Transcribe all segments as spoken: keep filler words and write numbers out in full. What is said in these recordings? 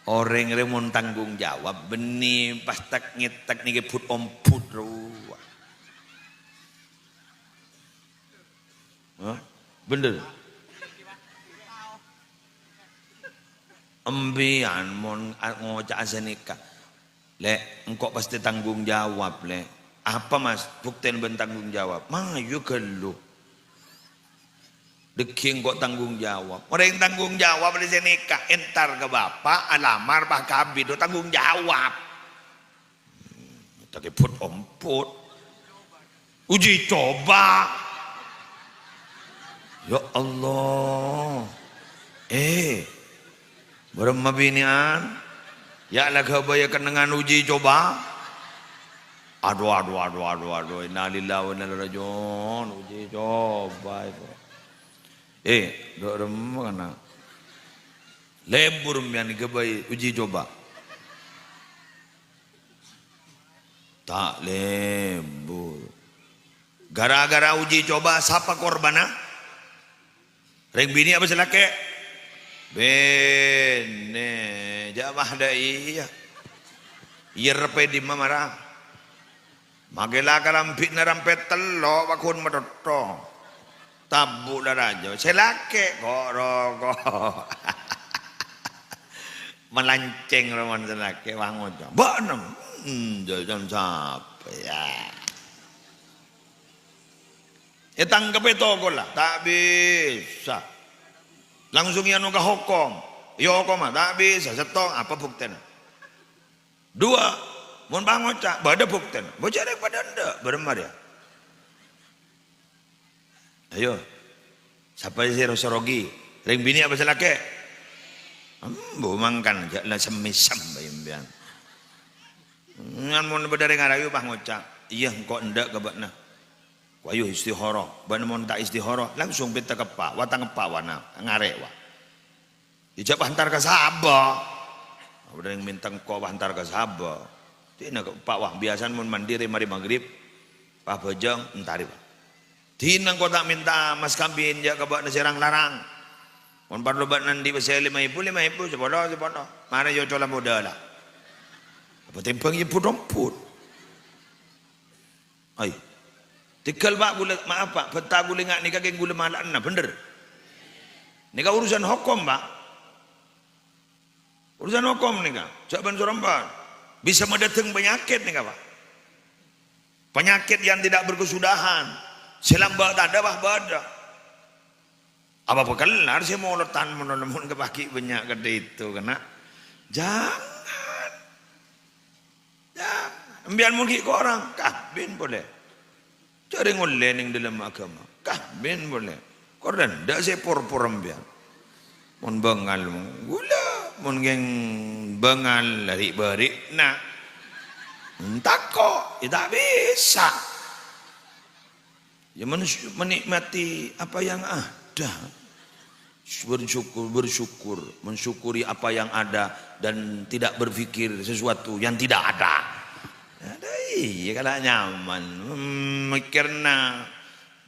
Orèng rè mon tanggung jawab, bânnè pas tak-ngètak nèka but-ombut rowa. Hah? Bhender? Empèyan mon a-, ngoca'a sanèka, "Lè', engko' pastè tanggung jawab, Lè'." "Apa, Mas, buktèna bân tanggung jawab?" "Mayu ghâllu. Dhâggi' engko' tanggung jawab." "Orèng tanggung jawab lè sanèka, entar ka bapa', alamar, pas kabin, dhu tanggung jawab." Takè but-ombut. Uji coba. Ya Allah. Eh, bârâmma binè'an? Ya' la ghâbâyâ kennengngan uji coba. Aduh, aduh, aduh, aduh, aduh. Innalillahi wa inna ilaihi raji'un. Uji coba itu. Eh, dhu' remma kana'. Lebur mèyan ghâbây uji coba. Ta' lebur. Gara-gara uji coba, sapa korbanna? Rèng binè' apa sè lakè'? Binè'. Jâ' ma' dâ' iyâ. Iyâ reppè dimma mara? Makè la kalambhina rampè tello', paghun mathotto. Tabu' la rajâ. Sè lakè', ko'-roko'. Malancèng roman sè lakè', wah ngoca'. "Bâ'na, hmm, jhâjhân sapa, ya?" Ètangkebbhi tokolla, ta' bisa. Langsung èano ka hokom. Èokoma, ta' bisa. Sèttong, apa buktèna? Dua, mon pangoca', bâdâ buktèna. Bâ jârèng padâ endâ', bârâmma rèya? Ayo, sapa sè ro-, sè rogi? Rèng binè' apa sè lakè'? Embu mangkana, jâ' la sem-mèsem bhâi empèyan. Ngan mon bâdâ rèng arayu pas ngoca', "Iyâ, engko' endâ' ka bâ'na." Ko' ayo istihara. Bâ'na mon ta' istihara, langsung pètta' keppa', wa tang eppa' wa na, ngarè' wa. Ijâ pas entar ka sabâ. Bâdâ rèng mènta engko' pas entar ka sabâ. Dinna keppa' wa, biyasana mon mandhi rè marè maghrib, pas bhâjâng, entarè, Pak. Dinna engko' ta' mènta mas kambin jâ' ka bâ'na sè rang-larang. Mon parlo bâ'na andi' pèssè lèma èbu, lèma èbu, sapolo, sapolo. Marè yo cola modâla. Apa tèmbhâng èbut-ombut? Ai. Tèghâl, Pak, ghulâ, maaf, Pak, bhânta ghulâ nga' nèka kèng ghulâ mala'anna, bhender. Nèka urusan hokom, Pak. Urusan hokom nèka, jhâ' bân-soromban. Bisa madâteng panyakèt nèka, Pak. Panyakèt yang tidak berkesudahan. Sè lambâ' tadâ', Pak, bâdâ. Apa pakellar sè molodhân mon, mon kabâgi bânnya' kadhi itu, kèna? Jangan. Jangan. Empèyan mon ghi' korang, kambin polè. Jârèng ollè neng dâlem aghâma, kambin polè. Kor dâ' endâ' sè por-por empèyan. Mon bângal, mon ghulâ, mon kèng bângal, lari bâri'na. Tako', ya ta' bisa. Ya, mensu-, menikmati apa yang ada. Bersyukur, bersyukur, mensyukuri apa yang ada dan tidak berpikir sesuatu yang tidak ada. Ada, iyâ, kala nyaman. Hmm, mèkkèrna,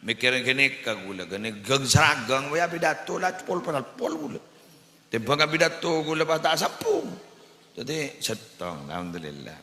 mèkkèrna ghânèka ghulâ, ghânè ghâng-saragâng, wè apidato la pol-pol ghulâ. Tèmbhâng apidato ghulâ pas ta' sambhung. Jadi, sèttong, alhamdulillah.